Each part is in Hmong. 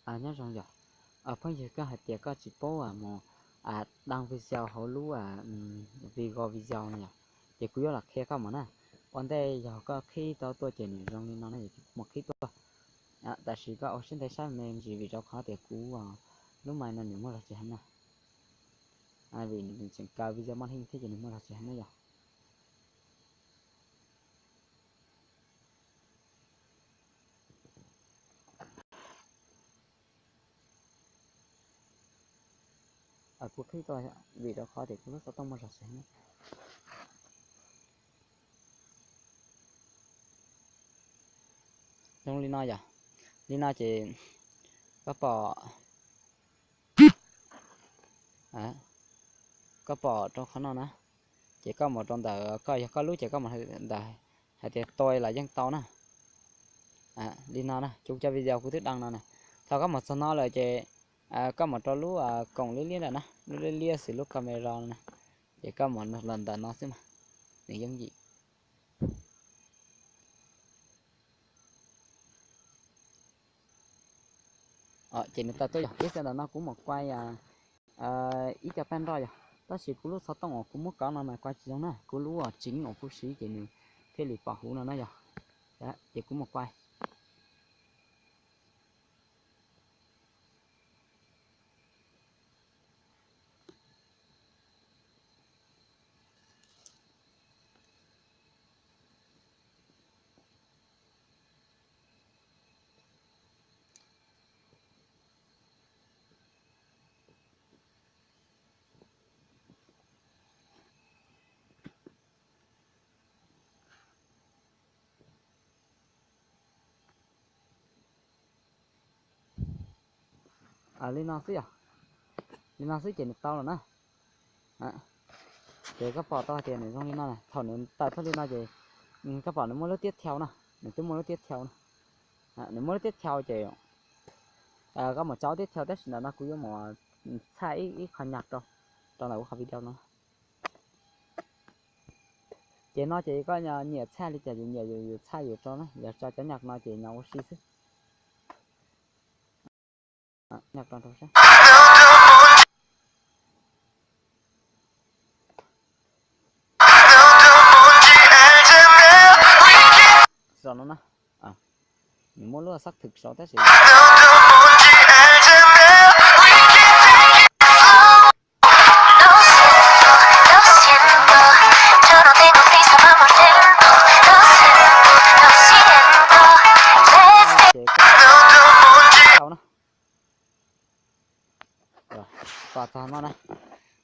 Nyob zoo yom, phooj ywg, koj hais tias koj tsis paub mus đăng video hauv lub Vigo video no yom, ces kuv yuav los qhia koj mus na. Ua ntej yog koj qhib tau tuaj ces nws zoo li no na, mus qhib tuaj. Tam sim koj ua siab ntev saib me ntsis vim rau qhov tias kuv lub mais no nws muaj zog tsis heev na. Vim nws tseem kaw video maj heej thiab ces nws muaj zog tsis heev na yom. Kuv qhib tuaj vim rau qhov tias kuv lub xov tooj muaj zog tsis heev. Zoo li no yom, li no ces koj pom, koj pom rau qhov no na, ces koj mus rau ntawm koj, yog koj lub ces koj mus ntawm hais tias tôi là dân tộc na. Li no na, kuv cov video kuv twb đăng no na. Thaum koj mus txog no lawm ces koj mus rau lub koom liab liab ntawm na, lub liab liab xws lub camera no na, ces koj mus los ntawm no xwb mas nws yooj yim. Ces nws tawm tuaj yog peb xav ntawm no kuv mus quay ib co paj nroj yog, tab sis kuv lub xov tooj uas kuv muab kov no mas quay tsis zoo na, kuv lub uas chính uas kuv siv ces nws thiaj li pom huv no na yog. Ces kuv mus quay. Li no xwb yog, li no xwb ces nws tau lawm na. Ces koj pom tau hais tias nws zoo li no na, thaum nws tawm tuaj li no ces koj pom nws muaj lub tiếp theo na, nws twb muaj lub tiếp theo na. Nws muaj lub tiếp theo ces koj mus tso tiếp theo, tab sis ntawm no kuv yuav mus txhaj ib qho nhạc rau, rau ntawm kuv qhov video no. Ces no ces koj nyiam txhaj li cas ces nyiam yus txhaj yus rau na, yog tso cov nhạc no ces nyob ua si xwb. Nws muaj lub xác thực sau tab sis Thaum txog no na,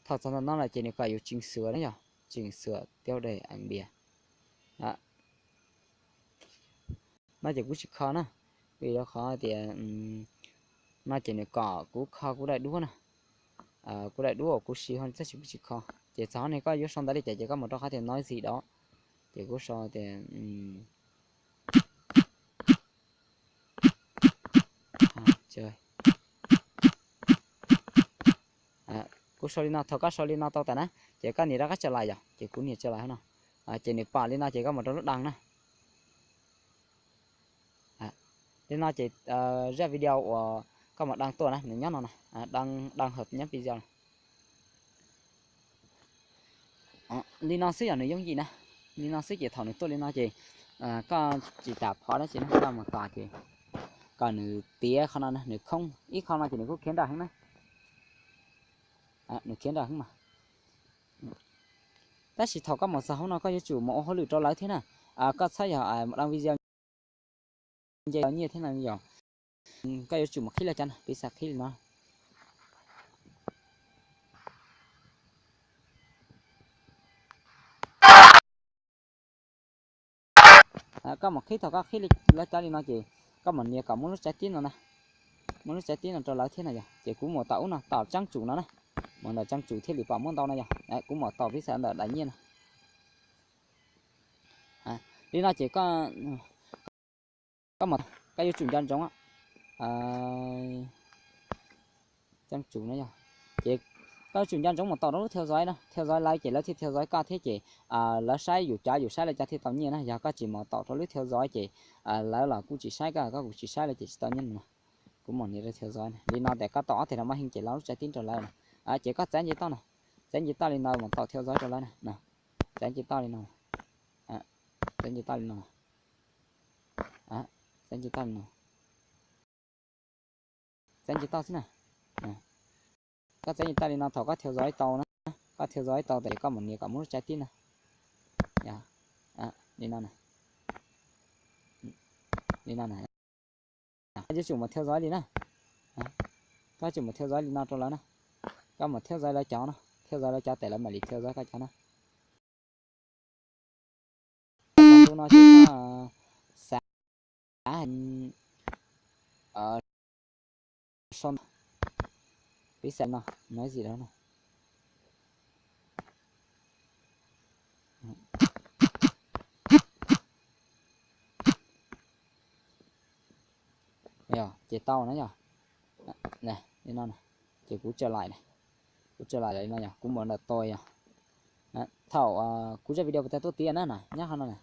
thaum txog no lawm ces nws kom yus chỉnh sửa na yog, chỉnh sửa tiêu đề ảnh bìa. No ces kuv tsis kho na, vim rau qhov tias no ces nws kom kuv kho kuv daim duab na, kuv daim duab uas kuv siv ho tab sis kuv tsis kho. Ces txog no koj yuav sau ntawv li cas ces koj mus rau qhov tias nói gì đó, ces kuv sau tias kuv sau li no, thaum koj sau li no tau tas na, ces koj nias rov qab trở lại yom, ces kuv nias trở lại no, ces nws pom li no ces koj mus rau lub đăng na. Li no ces zaj video uas koj mus đăng tuaj na nws nyob no na, đăng, đăng hợp nhóm video na. Li no xwb yog nws yooj yim na. Li no xwb ces thaum nws tuaj li no ces koj tsis tas phov dab tsi na, koj mus tos ces kom nws tiav qhov no na, nws khoob ib qho no ces nws kuj khiav nrawm heev na. Nws khiav nrawm heev mas. Tab sis thaum koj mus txog hauv no koj yuav tsum mus ua hauj lwm rau lawv thiab na. Koj txhob yog đăng video nce nyiaj thiab na yom. Koj yuav tsum mus qhib li cas no, piv xam qhib li no. Koj mus qhib, thaum koj qhib li lawv cov li no ces koj mus nias kom muaj lub tsav tib no na, muaj lub tsav tib no rau lawv thiab no yog. Ces kuv mus tom ub no, tom trang chủ no na, mus ntawm trang chủ thiaj li pom muaj ntau no yog. Kuv mus tom piv xam ntawm daim nyiaj no. Li no ces koj, koj yuav tsum nco ntsoov, trang chủ no yog, ces koj yuav tsum nco ntsoov mus tom rau lub theo dõi no, theo dõi lawv ces lawv thiaj theo dõi koj thiab ces lawv saib yus cov, yus saib lawv cov thiaj tau nyiaj na. Yog koj tsis mus tom rau lub theo dõi ces lawv los kuj tsis saib koj, koj kuj tsis saib lawv ces tsis tau nyiaj no. Kuv mam nias rau theo dõi na. Li no tes koj tau ob teg no maj heej ces los lub tsai tib rau lawv na. Ces koj txav nce toj na, txav nce toj li no mus tau theo dõi rau lawv na. Txav nce toj li no, txav nce toj li no, txav nce toj li no, txav nce toj xwb na. Koj txav nce toj li no thaum koj theo dõi tau na, koj theo dõi tau tes koj mus nias kom muaj lub tsai tib na. Li no na, li no na. Koj yuav tsum mus theo dõi li na. Koj yuav tsum mus theo dõi li no rau lawv na. Koj mus theo dõi lawv cov no, theo dõi lawv cov tes lawv mam li theo dõi koj cov na. Ntu no ces koj xav sau, pib xav no, nói gì đó no. Yog ces tau na yog. Li no, ces kuv tsa lais, kuv tsa lais lawm no yog kuv mus ntawm tos yog. Thaum kuv zaj video puas tau tuaj tiav na, nyob qhov no na,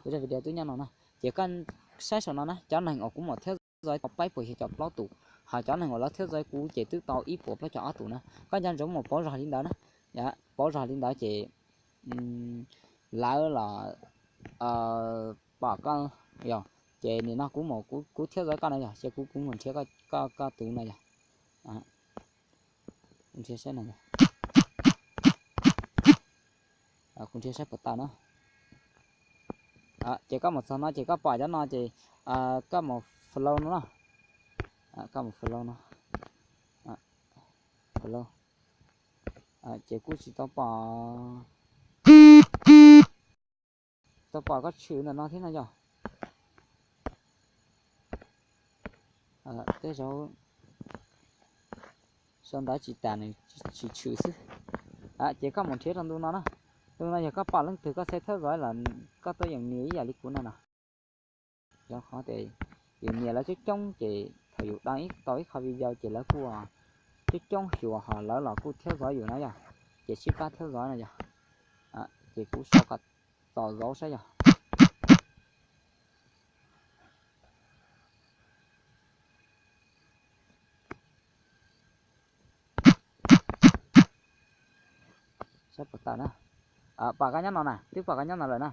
kuv zaj video twb nyob no na. Ces koj saib saum no na, cov neeg uas kuv mus thiab zov tau peb puas yog cov plaub tus, ho cov neeg uas lawv thiab zov kuv ces twb tau ib puas plaub caug ob tus na. Koj nco ntsoov mus pauv zog li ntawd na, pauv zog li ntawd ces lawv los pom koj yog. Ces nim no kuv mus kuv thiab zov koj na yog, ces kuv kuv mus nrhiav koj tus no yog. Kuv nrhiav saib no yog, kuv nrhiav saib puas tau na. Ces koj mus txog no ces koj pom cov no ces koj mus follow no na. Koj mus follow no, follow. Ces kuj tsis tau pom, tau pom koj tshwm ntawm no thiab no yog. Tej zaum sau ntawv tsis tas nws tsis tshwm xwb. Ces koj mus nrhiav rau ntu no na. Ntu no yog koj pom leej twg koj xav thiab zov los koj tuaj yeem nias ib yam li kuv no no. Zoo qhov tias yus nias lawv coob coob ces thaum yus daj tau ib qho video ces lawv kuj coob coob xyuas ho lawv los kuj thiab zov yus na yog, ces sib pab thiab zov no yog. Ces kuv sau kom txaus zov saib yog. Saib puas tau na. Pom koj nyob no na, twb pom koj nyob no lawm na.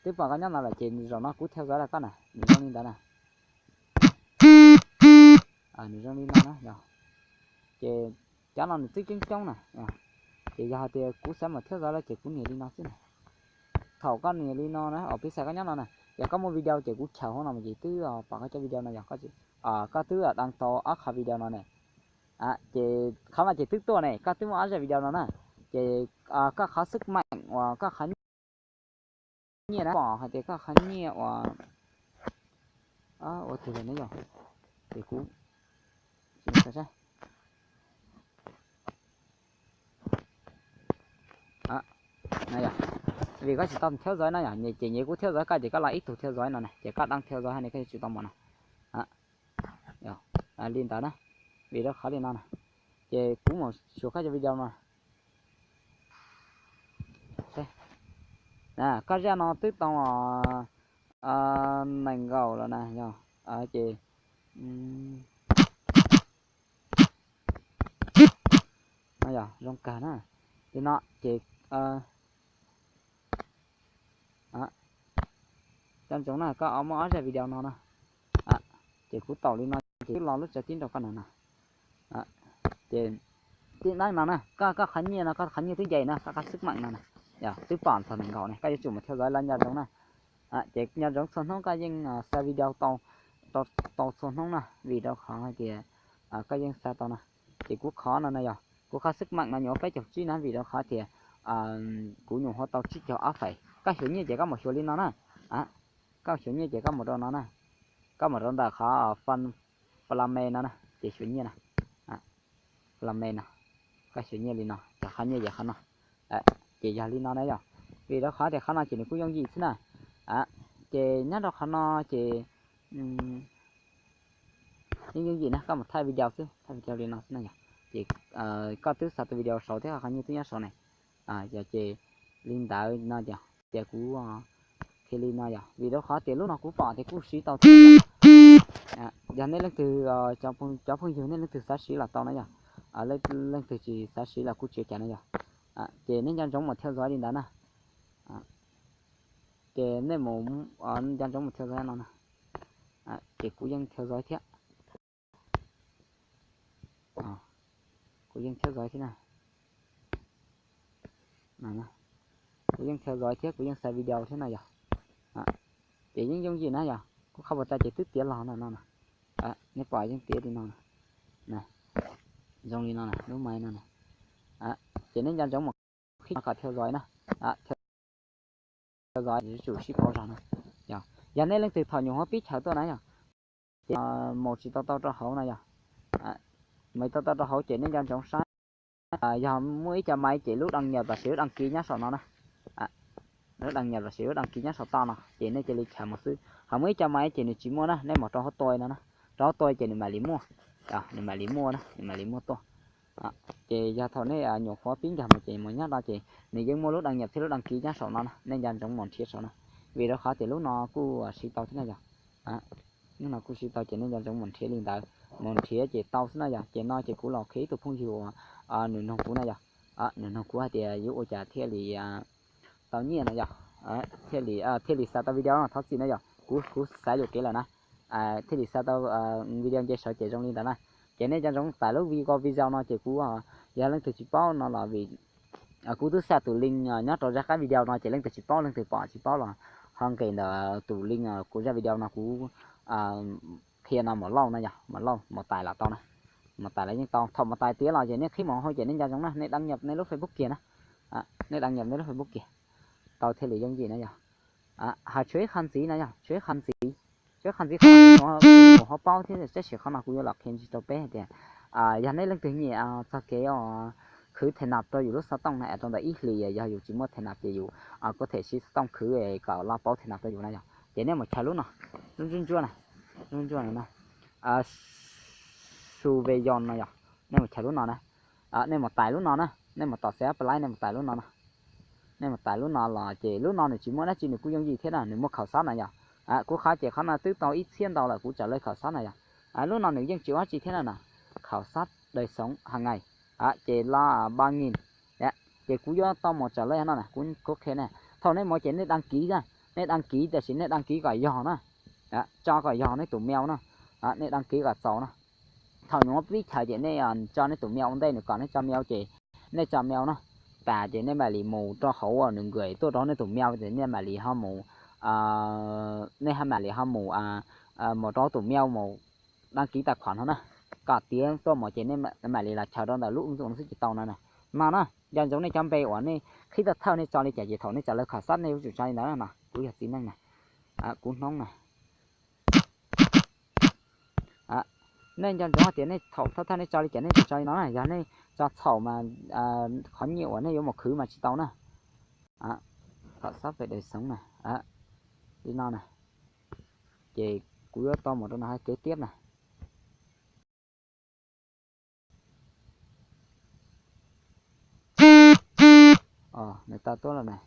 Twb pom koj nyob no lawm ces nws zaum no kuv thiaj zov rau koj na, nws zoo li ntawd na. Nws zoo li no na yog. Ces cov no nws twb coob coob na. Ces yog hais tias kuv xav mus thiab zov lawv ces kuv nias li no xwb na. Thaum koj nias li no na, os peb xav koj nyob no na, yog koj muaj video ces kuv chaws hauv no mas ces twb pom koj cov video no yog, koj twb daj tau ob qho video no ne. Ces qhov no ces twb tuaj ne, koj twb muaj ob zaj video no na. Ces koj qhov xwb meem uas koj qhov nyiaj na, pom hais tias koj qhov nyiaj uas, ua twg lawm ne yog, ces kuv vim koj tsis tau thiab zov no yog, ces nyias kuv thiab zov koj ces koj los ib tug thiab zov no na, ces koj daj thiab zov ha ne, koj yuav tsum tau mus no. Li ntawd na, vim rau qhov li no na, ces kuv mus xyuas koj cov video no. Koj zaj no twb tau nees nkaum los na yog, ces no yog zoo kawg na. Li no ces cov ntsoov na, koj muaj ob zaj video no na, ces kuv taum li no ces twb los lub tsav tib rau koj no na. Ces tib neeg no na, koj koj qhov nyiaj no, koj qhov nyiaj twb nce na, koj qhov xwb meem no na, yog twb pom txog nees nkaum ne, koj yuav tsum mus thiab zov lawv nco ntsoov na. Ces nco ntsoov txhua hnub koj yeej xa video tau, tau txhua hnub na, vim rau qhov hais tias koj yeej xa tau na. Ces kuv qhov no na yog kuv qhov xwb meem no nyuam qhuav peb caug tsib na, vim rau qhov tias kuv nyuam qhuav tau tsib caug ob feem. Koj xyuas nyiaj ces koj mus xyuas li no na. Koj xyuas nyiaj ces koj mus rau no na, koj mus rau ntawm qhov Plame no na ces xyuas nyiaj na. Plame no, koj xyuas nyiaj li no, ces qhov nyiaj ces qhov no. Ces yog li no na yog, vim rau qhov tias qhov no ces nws kuj yooj yim xwb na. Ces nyob rau qhov no ces yeej yooj yim na, koj mus thaij video xwb, thaij video li no xwb na yog. Ces koj twb xa tus video saud thiab qhov nyiaj twb nyob saud ne. Yog ces li ntawd no ces kuv Ces li no yog vim rau qhov tias lub no kuv pom tias kuj siv tau thiab. Yog nej leej twg, cov phooj ywg nej leej twg xav siv los tau na yog, leej twg tsis xav siv los kuj tsis ua cas na yog. Ces nej nco ntsoov mus theo dõi li ntawd na. Ces nej mus nco ntsoov mus theo dõi no na. Ces kuv yeej theo dõi thiab. Kuv yeej theo dõi thiab na. Kuv yeej theo dõi thiab kuv yeej xav video thiab na yog. Ces yeej yooj yim na yog, kuv qhov pas tas ces twb tiav los no no. Nej pom yeej tiav li no na. Zoo li no na, lub maiv no na. Ces nej nco ntsoov mus qhib kom theo dõi na. Theo dõi yuav tsum sib pauv zog na. Yog nej leej twg thaum nyuam qhuav pib chaws tuaj na yog, ces mus tsis tau tau rau hauv no yog, mus tsis tau tau rau hauv ces nej nco ntsoov saib. Yog muaj ib co maiv ces lub đăng nhập los sis lub đăng ký nyob saum no na. Lub đăng nhập los sis lub đăng ký nyob saum toj no ces nej cia li chaws mus xwb. Ho muaj ib co maiv ces nws tsis muaj na, nej mus rau hauv tôi no na. Rau hauv tôi ces nws mam li muaj, nws mam li muaj na, nws mam li muaj tuaj. Ces yog thaum nej nyuam qhuav pib nkag mus ces mus nyob no ces nws yeej muaj lub đăng nhập thiab lub đăng ký nyob saum no na, nej nco ntsoov mus nrhiav saum no. Vim rau qhov tias lub no kuj siv tau thiab na yog. Lub no kuj siv tau ces nej nco ntsoov mus nrhiav li ntawd, mus nrhiav ces tau xwb na yog. Ces no ces kuv los qhia ib tug phooj ywg uas nws nug kuv na yog, nws nug kuv hais tias yuav ua cas thiaj li tau nyiaj no yog, thiaj li, thiaj li xa tau video no thov txim na yog, kuv, kuv xav yuam kev lawm na. Thiaj li xa tau video nce sawv ces zoo li ntawd na. Ces nej nco ntsoov tải lub video, video no ces kuv, yog leej twg tsis paub no los vim kuv twb xa tus link nyob rau zaj qab video no ces leej twg tsis paub, leej twg pom tsis paub los ho nqis ntawm tus link kuv zaj video no kuv qhia no mus lauj na yog, mus lauj mus tais los tau na. Mus tais los yeej tau. Thaum mus tais tiav los ces nej qhib mus hauv ces nej nco ntsoov na, nej đăng nhập nej lub Facebook kiag na. Nej đăng nhập nej lub Facebook kiag, tau thiaj li yooj yim na yog. Hais tshuav ib qho ntxiv no yog, tshuav ib qho ntxiv, tshuav ib qho ntxiv qhov no kuv nyuam qhuav paub thiab tab sis qhov no kuv yuav los qhia ntsis rau peb hais tias yog nej leej twg nyiam txog kev khwv thẻ nạp rau yus lub xov tooj na, es rau ntawm ib hlis yog yus tsis muaj thẻ nạp ces yus kuj them siv xov tooj khwv kom los pauv thẻ nạp rau yus na yog. Ces nej mus chaws lub no, lub ntsuab ntsuab na, lub ntsuab ntsuab no na, su ve yon no yog, nej mus chaws lub no na. Nej mus tais lub no na, nej mus tom xav plai nej mus tais lub no na. Nej mus tais lub no los ces lub no nws tsis muaj dab tsi, nws kuj yooj yim thiab na, nws muaj khảo sát na yog. Kuv qhov ces qhov no twb tau ib txhiab ntau lawm kuv trả lời khảo sát na yog. Lub no nws yeej tsis ua dab tsi thiab na na, khảo sát đời sống hàng ngày. Ces lo ba nghìn. Ces kuv yuav tau mus trả lời no na, kuv qhia nej. Thaum nej mus ces nej đăng ký na, nej đăng ký tiam sis nej đăng ký kom yog na, tso kom yog nej tus mail na, nej đăng ký kom txaus na. Thaum nyuam qhuav pib chaws ces nej tso nej tus mail ua ntej, nws kom nej tso mail ces nej tso mail na, tas ces nej mam li mus rau hauv uas nws nkag tuaj rau nej tus mail ces nej mam li ho mus, nej ho mam li ho mus, mus rau tus mail mus đăng ký tài khoản no na, kom tiav tuaj mus ces nej mam li los chaws rau ntawm lub ứng dụng no xwb ces tau no na. No na, nco ntsoov nej cov npe uas nej qhib tau thawj nej tso li cas ces thaum nej trả lời khảo sát nej yuav tsum tso li ntawd na. Kuv yog txiv neej na, kuv hnub na. Nej nco ntsoov hais tias nej thaum thawj thawj nej tso li cas nej tso li no na, yog nej tso txhaum mas qhov nyiaj uas nej yuav mus khwv mas tsis tau na. Khảo sát về đời sống na, li no na. Ces kuv yuav tau mus rau no hais kế tiếp na. Nws tau tuaj lawm na.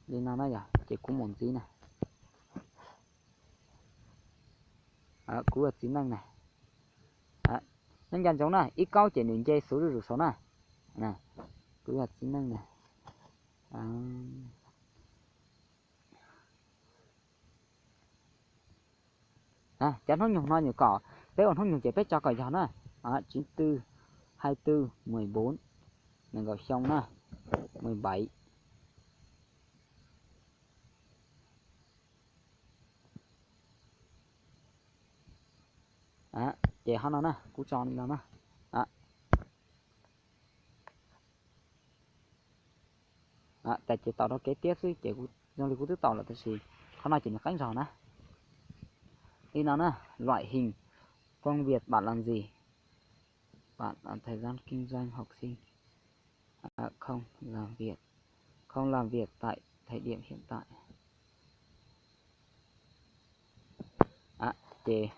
Li no na yog ces kuv mus ntxiv na. Kuv yog txiv neej na. Nej nco ntsoov na, ib kaub ces nws nce xuv zuj zus saud na. Kuv yog txiv neej na. Cov hnub nyoog no nws kom peb ua hnub nyoog ces peb tso kom yog na. Chín tư, hai tư, mười bốn, nees nkaum xyoo na, mười bảy. Ces ho no na, kuv tso li no na. Tas ces tau rau kev tiab xwb ces zoo li kuv twb tau lawm tab sis qhov no ces nws qeeb zog na. Li no na, loại hình công việc bạn làm gì? Bạn làm thời gian kinh doanh, học sinh. Không làm việc. Không làm việc tại thời điểm hiện tại. Ces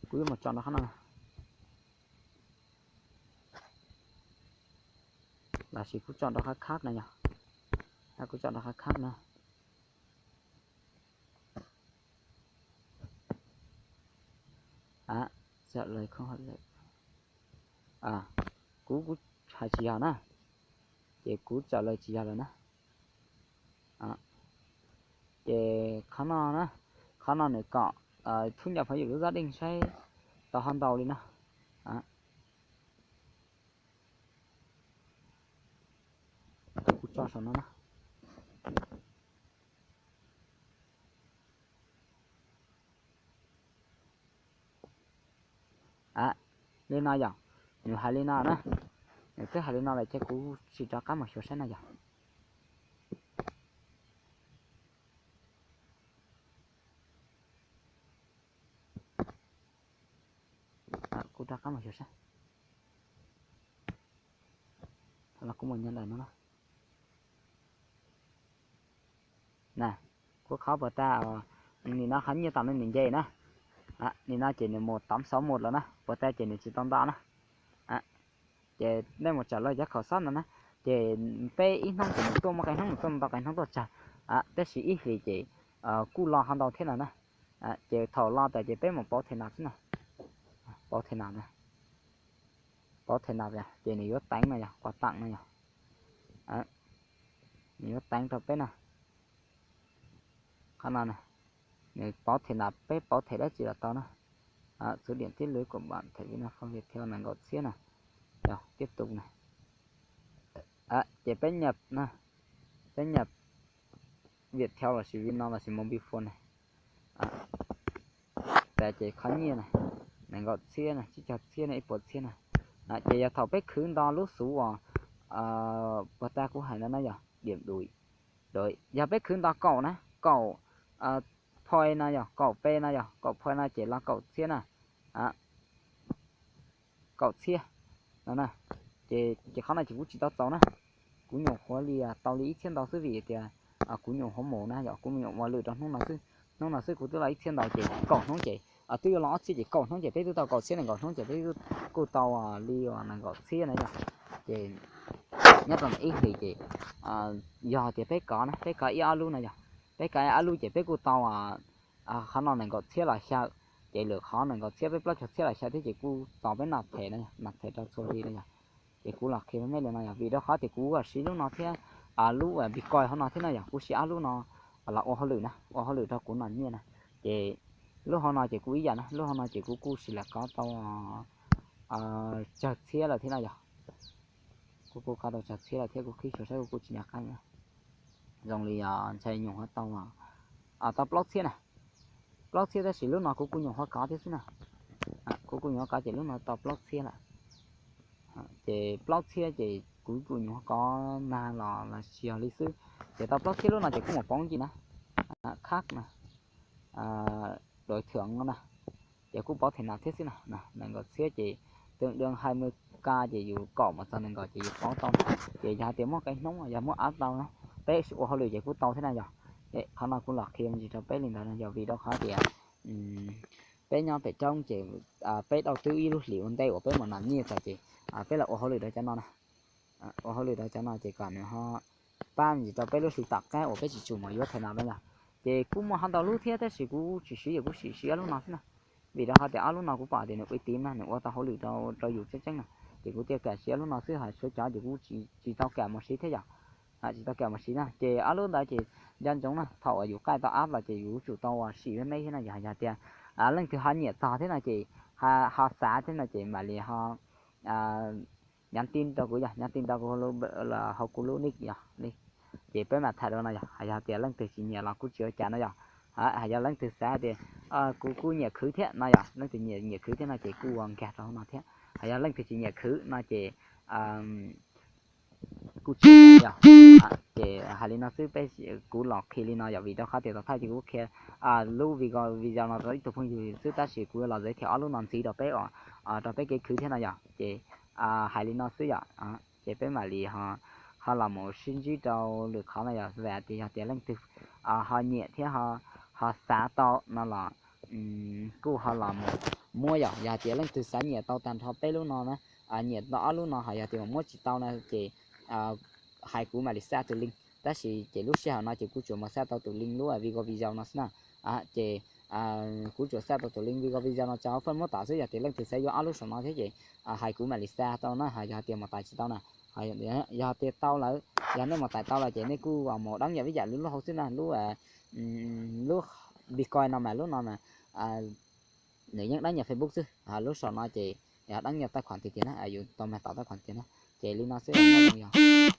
kuv yuav mus tso rau qhov no. Los sis kuv tsom rau qhab khab no yog, kuv tsom rau qhab khab no. Kuv, kuv hais tsis yog na, ces kuv tsom lawm tsis yog lawm na. Ces qhov no na, qhov no nws kom thub ncaws phoov ywg lub zaj deej saib tau ho ntau li na. Kuv tso saum no na. Li no yog, nws hais li no na, nws twb hais li no lawm ces kuv sim rov qab mus xyuas saib no yog. Kuv rov qab mus xyuas saib. Los kuv mus nyob ntawm no na. Kuv qhov puas tag, nim no qhov nyiaj tom no nws nce na. Nim no ces nws mus tov xauv mus lawm na, puas tag ces nws tsis tau nto na. Ces nej mus tsom lawv cov khaum xab no na, ces peb ib hnub ces nws tuaj muaj qee hnub nws tuaj nto qee hnub tuaj tsawg, tab sis ib hlis ces kuj lo ho ntau thiab no na. Ces thaum lo tas ces peb mus pauv them nas xwb na. Pauv them nas, pauv them nas ces nws yuav teev no yog, quas tawm no yog, nws yuav teev rau peb na. Qhov no nws pauv them nas, peb pauv them dab tsi los tau na. Số điện thoại của bạn thẻ Vinaphone Viettel nees nkaum txhiab na, yog tiếp tục na. Ces peb nyam, peb nyam Viettel lossis Vinaphone lossis Mobifone na. Tas ces qhov nyiaj na, nees nkaum txhiab na, tsib caug txhiab na, ib puas txhiab na. Ces yog thaum peb khwv nto lub xuv uas puas tag kuv hais no na yog, điểm đuổi, yog peb khwv nto kaum na, kaum point no yog, kaum pe no yog, kaum point no ces los kaum txhiab na. Kaum txhiab no na. Ces, ces qhov no ces kuv tsis tau txaus na, kuv nyuam qhuav li tau li ib txhiab ntau xwb vim tias kuv nyuam qhuav mus na yog, kuv nyuam ua lwm rau hnub no xwb. Hnub no xwb kuv twb los ib txhiab ntau ces kaum hnub ces twb yuav los ob txhiab ces kaum hnub ces peb twb tau kaum txhiab nees nkaum hnub ces peb kuj tau li nees nkaum txhiab na yog. Ces nyob rau ntawm ib hlis ces yog tias peb kov na, peb kov ib ob lub no yog, peb kov ib ob lub ces peb kuj tau qhov no nees nkaum txhiab los xyaw, ces lwm qhov nees nkaum txhiab peb plaub caug txhiab los xyaw thiab ces kuj txaus peb nab them na, nab them rau txhua hli no yog. Ces kuv los qhia me me li no yog vim rau qhov tias kuv siv lub no thiab lub Bitcoin hauv no thiab no yog, kuv siv ob lub no los ua hauj lwm na, ua hauj lwm rau kuv nab nyiaj na. Ces lub hauv no ces kuv ib yam na, lub hauv no ces kuv kuj sim lam kov tau tsawg txhiab lawm thiab no yog. Kuv kuj kov tau tsawg txhiab lawm thiab kuv qhib xyuas saib kuv kuj tsis nco qab. Zoo li ntshai nyuam qhuav tau, tau plaub txhiab na, plaub txhiab tab sis lub no kuv kuj nyuam qhuav kov thiab xwb na. Kuv kuj nyuam qhuav kov ces lub no tau plaub txhiab lawm. Ces plaub txhiab ces kuv kuj nyuam qhuav kov nag los los tsis yog li xwb, ces tau plaub txhiab lub no ces kuj mus pauv ncig na, khab na, đối tượng no na, ces kuj pauv them nas thiab xwb na. Nees nkaum txhiab ces tương đương hai mươi k ces yus kaum mus txog nees nkaum ces yus pauv tau na. Ces yog hais tias muaj qee hnub yog muaj app tau na, peb ua hauj lwm ces kuj tau thiab na yog. Qhov no kuv los qhia me ntsis rau peb li ntawd no yog vim rau qhov tias peb nyob pem roob ces peb đầu tư ib lub hlis ua ntej uas peb mus nab nyiaj tas ces peb los ua hauj lwm rau cov no na. Ua hauj lwm rau cov no ces kom nws ho pab me ntsis rau peb lub hlis tom qab uas peb tsis tsum mus yuav them nas no yog. Ces kuj muaj ho ntau lub thiab tab sis kuv tsis siv, kuv siv siv ob lub no xwb na. Vim rau qhov tias ob lub no kuv pom tias nws ua tiv na, nws ua tau hauj lwm rau yus tseeb tseeb na. Ces kuv thiaj kam siv ob lub no xwb, ho tshuav cov ces kuv tsis tau kam mus siv thiab yog. Tsis tau kam mus siv na, ces ob lub ntawd ces nco ntsoov na, thaum uas yus qaij tau app los ces yus tsum tau sim me me thiab no yog. Yog tias leej twg ho nyiam txog thiab no ces ho xav thiab no ces mam li ho nhắn tin rau kuv yog, nhắn tin rau kuv hauv kuv lub nick yog li, ces peb mam tham dua no yog. Yog tias leej twg tsis nyiam los kuj tsis ua cas no yog. Hos yog leej twg xav tias kuv kuj nyiam khwv thiab no yog, leej twg nyiam nyiam khwv thiab no ces kuj ua nkag rau hauv no thiab. Hos yog leej twg tsis nyiam khwv no ces kuj tsis ua cas yog. Ces hais li no xwb, peb, kuv los qhia li no yog vim rau qhov tias tau thawj ces kuv qhia lub video no rau ib tug phooj ywg xwb tab sis kuv los zais thiab ob lub no ntxiv rau peb, rau peb kev khwv thiab no yog. Ces hais li no xwb yog, ces peb mam li ho los mus sib ntsib rau lwm qhov no yog. Vam tias yog tias leej twg ho nyiam thiab ho xav tau no los kuj ho los mus muab yog. Yog tias leej twg xav nyiam tau tag nrho peb lub no na, nyiam tau ob lub no, hos yog tias mus muab tsis tau no ces hais kuv mam li xa tus link, tab sis ces lub sij hawm no ces kuv tsuas mus xa tau tus link lub Vigo Video no xwb na. Ces kuv tsuas xa tau tus link Vigo Video no tso faj muab tom xwb, yog tias leej twg xav yuav ob lub saum no thiab ces hais kuv mam li xa tau na, yog tias mus tais tsis tau na. Yog tias tau lawm, yog nej mus tais tau lawm ces nej kuj mus đăng nhập ib yam li lub hauv xwb na, lub lub Bitcoin no mas lub no mas nws yeej đăng nhập Facebook xwb, lub saum no ces đăng nhập tài khoản tiag tiag na, yus tau mag tom tài khoản tiag na. Ces li no xwb yog.